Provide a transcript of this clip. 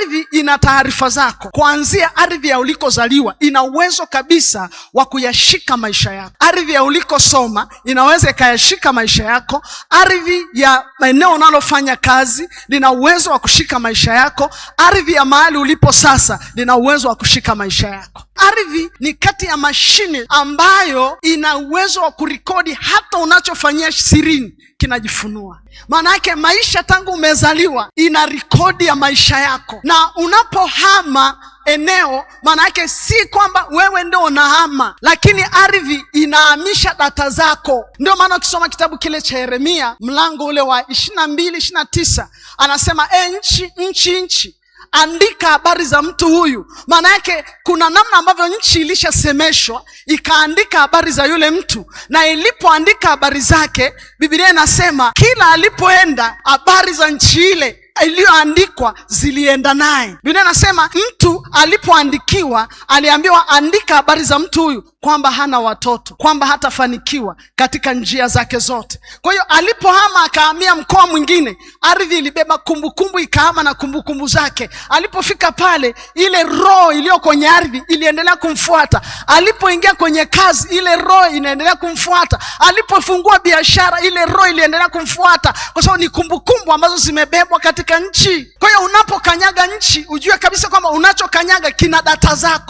Ardhi ina taarifa zako, kuanzia ardhi ya ulikozaliwa ina uwezo kabisa wa kuyashika maisha yako. Ardhi ya ulikosoma inaweza ikayashika maisha yako. Ardhi ya eneo unalofanya kazi lina uwezo wa kushika maisha yako. Ardhi ya mahali ulipo sasa lina uwezo wa kushika maisha yako. Ardhi ni kati ya mashine ambayo ina uwezo wa kurekodi hata unachofanyia sirini kinajifunua. Maana yake maisha tangu umezaliwa ina rekodi ya maisha yako, na unapohama eneo, maana yake si kwamba wewe ndio unahama, lakini ardhi inahamisha data zako. Ndio maana ukisoma kitabu kile cha Yeremia mlango ule wa 22 29, anasema e, nchi, nchi, nchi, andika habari za mtu huyu. Maana yake kuna namna ambavyo nchi ilishasemeshwa ikaandika habari za yule mtu, na ilipoandika habari zake, Biblia inasema kila alipoenda habari za nchi ile iliyoandikwa zilienda naye. Biblia inasema mtu alipoandikiwa aliambiwa, andika habari za mtu huyu kwamba hana watoto, kwamba hatafanikiwa katika njia zake zote. Kwa hiyo alipohama akahamia mkoa mwingine, ardhi ilibeba kumbukumbu, ikahama na kumbukumbu zake. Alipofika pale, ile roho iliyo kwenye ardhi iliendelea kumfuata. Alipoingia kwenye kazi, ile roho inaendelea kumfuata. Alipofungua biashara, ile roho iliendelea kumfuata, kwa sababu ni kumbukumbu ambazo zimebebwa katika nchi. Kwa hiyo unapokanyaga nchi, ujue kabisa kwamba unachokanyaga kina data zako.